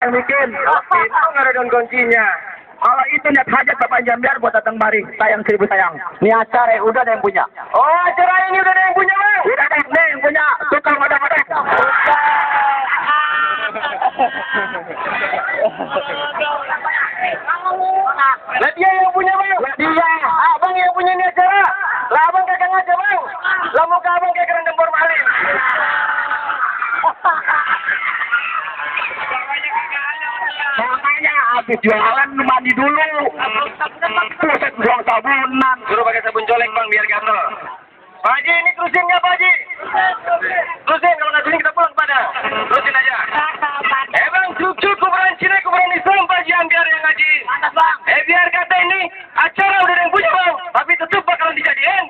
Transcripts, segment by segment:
yang bikin. Itu nggak ada daun kuncinya. Kalau itu niat hajat Bapak Jambiar buat datang mari. Sayang 1000 sayang. Ini acara udah ada yang punya. Oh, acara ini udah ada yang punya, Bang? Udah ada yang punya. Tukang madak-madak. Lah dia yang punya, Bang. Lah dia. Abang yang punya ini acara. Lah abang kagak ngajak, Bang. Lah muka abang kayak kerendam formalin. Makanya habis jualan mandi dulu. Buset buang sabunan. Suruh pakai sabun colek, Bang, biar gatel. Pak Haji, ini terusinnya Pak Haji. Terusin, kalau nggak sini kita pulang pada. Terusin aja. Bang, cucu kuburan Cina, kuburan Islam Pak Haji Ambiar yang ngaji. Mantap, Bang. Biar kata ini acara udah ada yang punya, Bang. Tapi tetap bakalan dijadiin.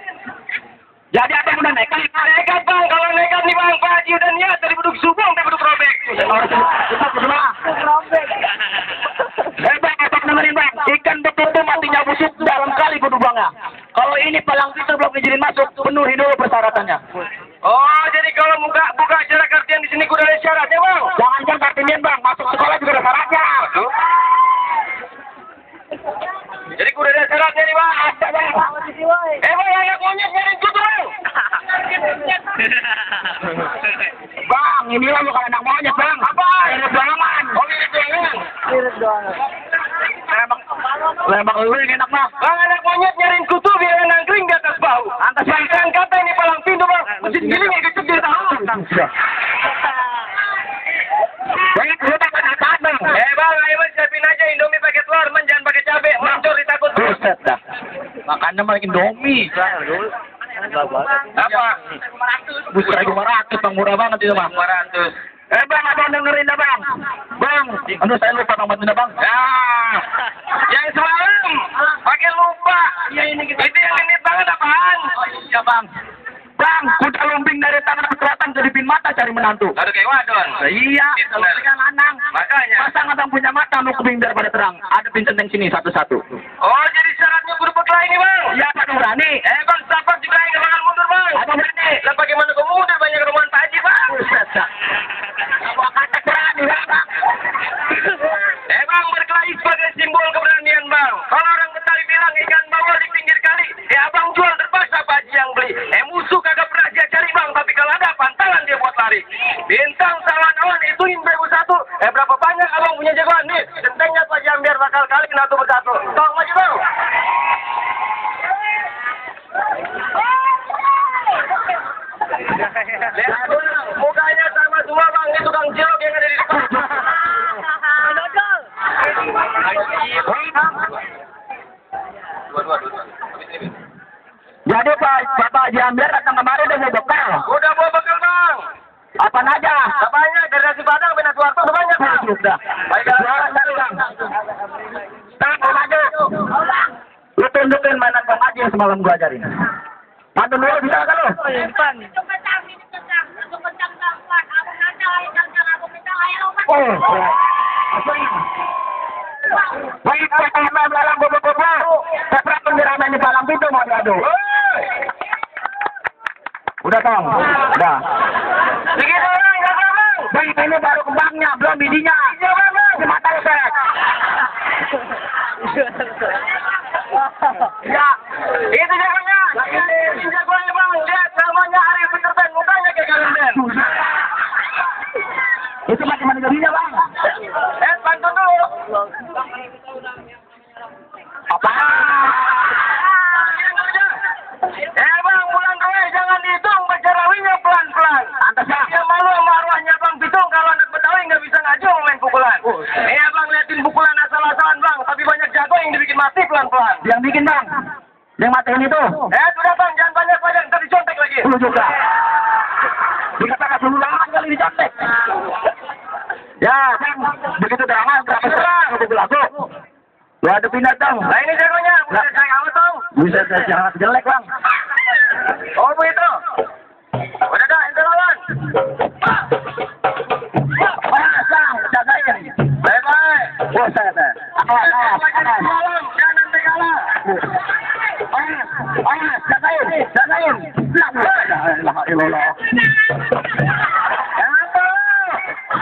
Jadi apa yang udah nekat? Nekat, Bang. Kalau nekat nih, Bang, Pak Haji udah niat dari beduk subuh sampai beduk robek. Kita berdua. Bang, apa dengerin, Bang? Ikan betutu matinya busuk dalam kali beduk Bangnya. Kalau ini palang pintu belum izinin masuk, penuhi dulu persyaratannya. Oh, jadi kalau buka acara kartian di sini kudu ada syaratnya, Bang? Jangan kartian, Bang. Masuk sekolah juga ada syaratnya. Aduh. Jadi kudu ada syaratnya nih, Bang. Ada, Bang. Bang, anak monyet nyariin kutu, Bang. Bang, inilah bukan anak monyet, Bang. Apa? Irit doangan. Oh, irit doangan. Irit doangan. Lembang lu yang enak, Bang. Bang, anak monyet nyariin kutu biar nangkring di atas bau. Antas yang kata ini palang pintu, Bang. Mesin giling yang kecil dia tahu. Banyak lu tak ada, Bang. Bang, ayo siapin aja Indomie pakai telur, jangan pakai cabai. Mancur ditakut. Buset dah. Makannya malah Indomie. Apa? 1.500, Bang, murah banget itu, Bang. 500. Bang, ada yang dengerin dah, Bang. Bang, saya lupa nomornya, Bang. Nah, yang semalam pakai lupa. Ya, itu yang limit banget apaan? Oh iya, Bang. Bang, kuda lumbing dari tangan selatan jadi pin mata cari menantu. Aduh, kayak wadon. Iya, kalau pegang lanang. Makanya. Pasang abang punya mata mau kuping daripada terang. Ada pin centeng sini satu-satu. Oh, jadi syaratnya kudu beklah ini, Bang? Iya, Pak berani. Bang, sahabat juga yang bakal mundur, Bang. Apa berani? Lah bagaimana kau mundur? Banyak rumah Pak Haji, Bang. Gua kata berani, Bang. Bang, berkelahi sebagai simbol keberanian, Bang. Kalau orang Betawi bilang ikan bawal di pinggir kali, abang jual terpaksa Pak Haji yang beli. Musuh kagak pernah dia cari, Bang, tapi kalau ada pantangan dia buat lari. Bintang sawan awan itu imbewu satu. Berapa banyak abang punya jagoan nih? Gentengnya Pak Haji Ambiar bakal kali satu persatu. Tolong maju, Bang. Lihat, Bang, mukanya sama semua, Bang. Ini tukang cilok yang ada di depan. Jadi Bapak Haji Ambiar datang kemarin udah mau bekal. Udah mau bekal, Bang. Apa aja? Apanya? Dari nasi padang sampai nasi warteg sebanyak, Bang. Sudah. Baiklah, Bang. Bang, maju. Lu tunjukin mainan Bang Haji yang semalam gua ajarin. Pantun dulu bisa kan lu? Oh. Baik, pertama melalang bobo-bobo. Setelah penjelasan di palang pintu mau diadu. Udah, Tong. Udah. Begitu, Bang. Bang, ini baru kembangnya, belum bidinya. Di mata lu, Sek. Ya, itu jagonya. Ini jagonya, Bang. Lihat, namanya Arif Peter Pan. Mukanya kayak Galenden. Itu macam-macam jadinya, Bang. Pantun dulu. Apa? Bang, bulan roe jangan dihitung, baca rawinya pelan-pelan. Antasnya. Yang malu sama arwahnya Bang Pitung kalau anak Betawi nggak bisa ngaju main pukulan. Bang, liatin pukulan asal-asalan, Bang. Tapi banyak jago yang dibikin mati pelan-pelan. Yang bikin, Bang? Yang matiin itu? Sudah, Bang. Jangan banyak-banyak. Ntar dicontek lagi. Lu juga. Dikatakan dulu lama kali dicontek. Ya, Bang. Begitu drama, berapa serang? Lagu. Lu ada pindah, Tong. Nah, ini jagonya. Bisa saya amat, Tong. Bisa saya sangat jelek, Bang. Oh, begitu. Udah dah, ente lawan. Sang, jagain. Baik-baik. Wah, saya teh. Jangan sampai kalah. Jagain. La ilaha illallah.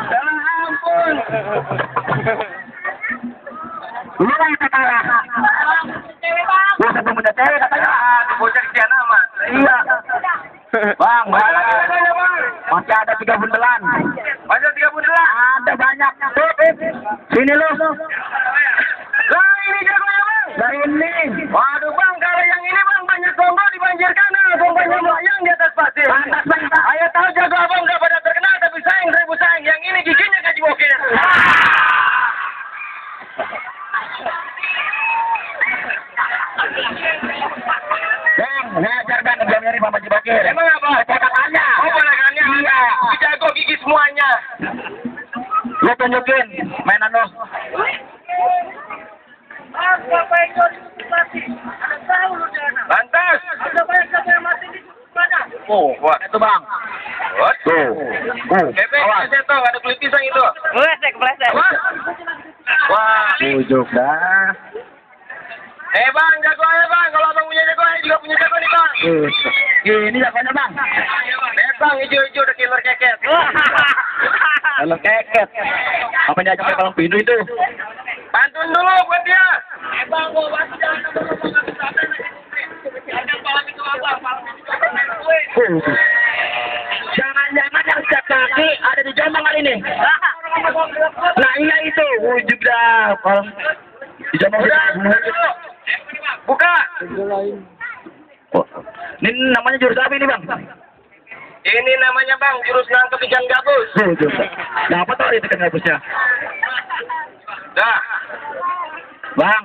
Ya ampun. Lu kan yang kalah. Gua sampai punya cewek katanya. Bocah kesian amat. Iya. Bang, masih ada 3 bundelan. Masih 3 bundelan. Ada banyak. Sini lu. Lah ini jagonya bang. Nah ini. Waduh bang, kalau yang ini bang banyak Kongo dibanjirkan, Kongonya melayang di atas pasir. Ayo tahu jago abang nggak pada terkenal tapi sayang 1000 sayang. Yang ini giginya gaji bokir. Bang, ngajar bang belum nyari Mama Jibakir. Emang apa? Ponakannya. Oh ponakannya. Iya. Jago gigi semuanya. Lu tunjukin mainan lu. Lantas. Oh, wah itu bang. What? Tuh. Bebek, seto, ada kulit pisang itu. Meleset. Apa? Wah. Tujuk dah. Bang, jago aja bang. Kalau abang punya jago, saya juga punya jago nih bang. Ini jagonya bang. Bang, hijau-hijau udah killer keket. Kalau keket. Apa yang ajak balong pindu itu? Pantun dulu buat dia. Bang, gua bantu jangan Jangan-jangan yang setiap kaki ada di Jombang kali ini. Nah iya itu. Wujud dah. Di Jombang Udah, buka. Oh, ini namanya jurus apa ini bang? Ini namanya bang, jurus nangkep ikan gabus. Wujud. Dapat tau itu kan gabusnya. Dah. Bang.